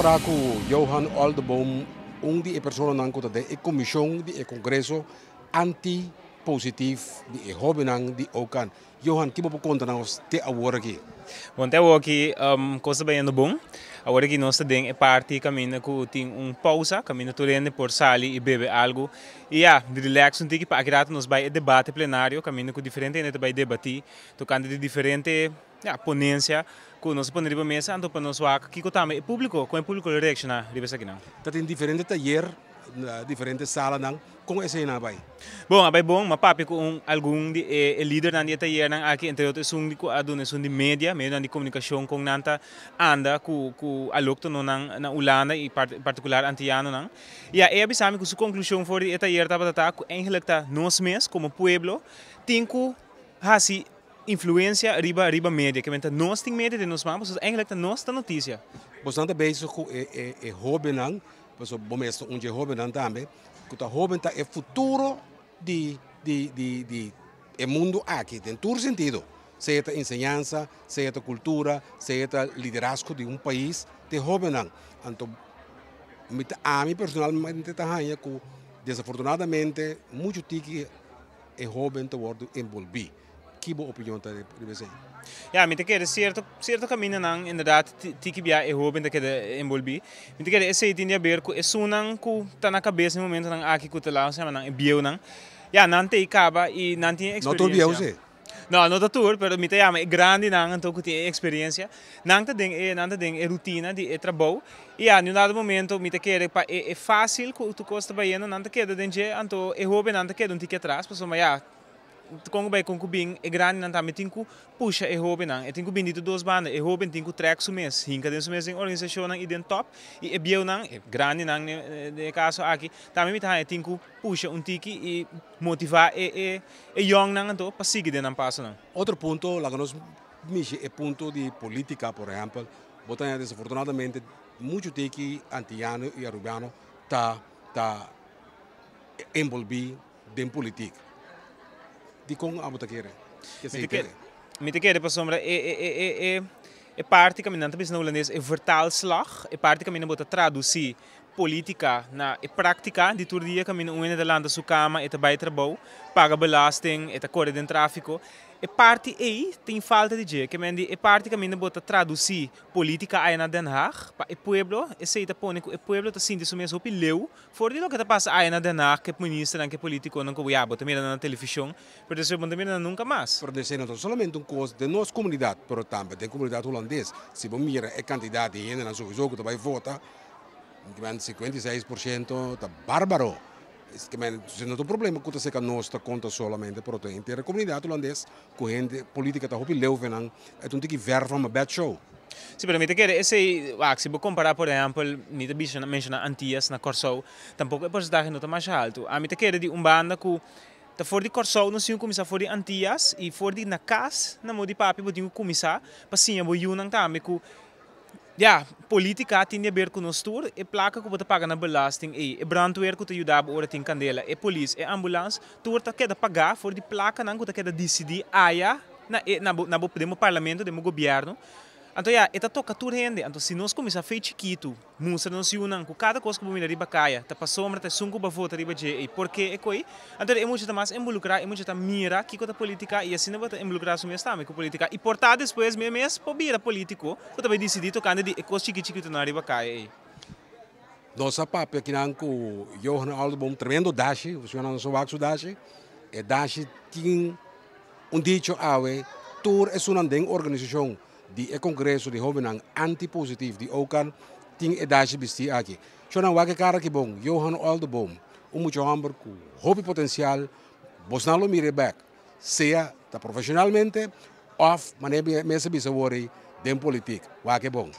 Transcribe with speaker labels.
Speaker 1: enkontrá ku Johan Oldeboom, un di e personanan ku ta den e komishon di e kongreso anti-positif di e hóbennan di Okan. Johan, ki bo por konta nos te awor aki?
Speaker 2: Bon, te awor aki kos ta bayendo bon. Awor aki nos ta den e parti kaminda ku tin un pousa, kaminda tur hende por sali i bebe algu. I ya, relax un tiki pa aki rato nos bai e debate plenario, kaminda ku diferente hende ta bai debatí tokante di diferente, ya, ponensia ku nos a pone riba mesa, anto pa nos wak kiko tambe e públiko, kon e públiko lo reakshoná riba esakinan.
Speaker 1: Ta tin diferente tayer na diferente salanan. Kon eseinan a bai?
Speaker 2: Bon, a bai bon. M'a papia ku un algun di e lidernan di e tayernan aki, entre otro esun di ku a duna esun di media, medionan di komunikashon, kon nan ta anda ku ku aloktononan na Hulanda i partikular antianonan. I e a bisa mi ku su konklushon for di e tayer tabata ta ku eigenlik ta nos mes komo pueblo tin ku hasi influensia riba riba media. Ke men ta nos tin media den nos man, pasobra eigenlik ta nos ta notisia.
Speaker 1: Bosnan ta bezig ku e e e hóbennan. Pasobra bo mes ta un dje hóbennan tambe, ku ta hóben ta e futuro di di di di e mundu aki den tur sentido, sea ta enseñansa, sea ta kultura, sea ta liderazgo di un pais, ta e hóbennan. Anto mi ta ami personalmente ta haña ku desafortunadamente muchu tiki e hóben ta wòrdu enbolbí. Ki bo opinion ta riba esei?
Speaker 2: Ya, mi ta kere sierto sierto kamindanan inderdat tiki bia e hoben ta keda enbolbí. Mi ta kere esei tin di haber ku esunnan ku ta na kabes na e momentonan aki ku ta laga nos yama nan e bieunan. Ya, nan ta ei kaba i nan tin e
Speaker 1: No tur bieu
Speaker 2: eksperensia.
Speaker 1: si.
Speaker 2: No, no ta tur, pero mi ta yama e grandinan anto ku tin e eksperensia. Nan ta den e nan ta den e rutina di e trabou i ya, na un dado momento mi ta kere pa e e fásil ku tur kos ta bayendo nan ta keda den dje, anto e hobennan ta keda un tiki atras pasobra ya, Kon ku bai kon ku bin, e grandinan tambe tin ku pusha e hóbennan. E tin ku bin di tur dos banda. E hóben tin ku trèk su mes, hinka den su mes den organisashonnan i den tòp. I e bieunan, e grandinan den e kaso aki, tambe mi ta haña tin ku pusha un tiki i motivá e e yòngnan anto pa sigui den nan pasonan.
Speaker 1: Otro punto, laga nos mishi e punto di polítika, por ehèmpel, bo ta haña desafortunadamente muchu tiki antiano i arubiano ta ta enbolbí den politik. Dikon abo ta kere ke esei tere?
Speaker 2: Mi ta kere pasobra e e e e e parti kaminda nan ta bisa na hulandes e vertaalslag, e parti kaminda bo ta tradusí politika na e praktika di tur dia kaminda un hende ta lanta su kama, e ta bai trabou, paga belasting, e ta kore den trafiko. E parti ei tin falta di dje. Ke men di e parti kaminda bo ta tradusí politika aya na Den Haag pa e pueblo, esei ta pone ku e pueblo ta sinti su mes hopi leu For di loke ta pasa aya na Den Haag, ke ministernan, ke politiconan ku ya bo ta mira nan na television, pero despues bo no ta mira nan nunka mas.
Speaker 1: Pero esei no ta solamente un kos den nos komunidat, pero tambe den komunidat hulandes. Si bo mira e kantidat di hendenan souiso ku ta bai vota, 56% ta barbaro. Esei no ta un problema ku ta seka nos ta konta solamente, pero ta henter e komunidat hulandes ku hende politica ta hopi leu fe nan, e ta un tiki ver van mijn bed show.
Speaker 2: Si, pero mi ta kere esei, wak, si bo compara por ehempel, mi ta bisa menciona Antillas na Corsou, tampoco e porcentahe no ta masha haltu. Ami ta kere di un banda ku ta for di Corsou nos tin ku kuminsa for di Antillas i for di na kas na mo di papia bo tin ku kuminsa pa siña bo yunan tambe ku Ya, politica tin di haber cu nos tur, e placa cu bo ta paga na belasting ey, e brandweer cu ta yuda bo ora tin candela, e polis, e ambulance, tur ta keda paga for di placanan cu ta keda dicidi aya na e na bo na bo den bo parlamento, den bo gobierno. Anto ya, e ta toca tur hende. Anto si nos cuminsa fey chikitu, mustra nos yunan cu cada cos cu bo mira riba caya ta pasobra ta esun cu bo a vota riba dje ey, porque e coy? Anto e mucha ta mas involucra, e mucha ta mira kico ta politica y asina bo ta involucra su mes tambe cu politica y por ta despues mi mes por bira politico cu ta bay dicidi tocante di e cos chiki chikitonan riba caya ey.
Speaker 1: Nos a papia kinan cu Johan Aldenboom, tremendo dashi, boso nan so wak su dashi, e dashi tin un dicho awe, tur esunnan den organisacion di e congreso di hobennan anti-positief di Ocan tin e dashi bisti aki. Shownan wak e kara aki bon, Johan Oldeboom, un mucha homber ku hopi potensial, bosnan lo mira e bek, sea ta profesionalmente of manera mi mes a bisa awor ei den politik. Wak e bon.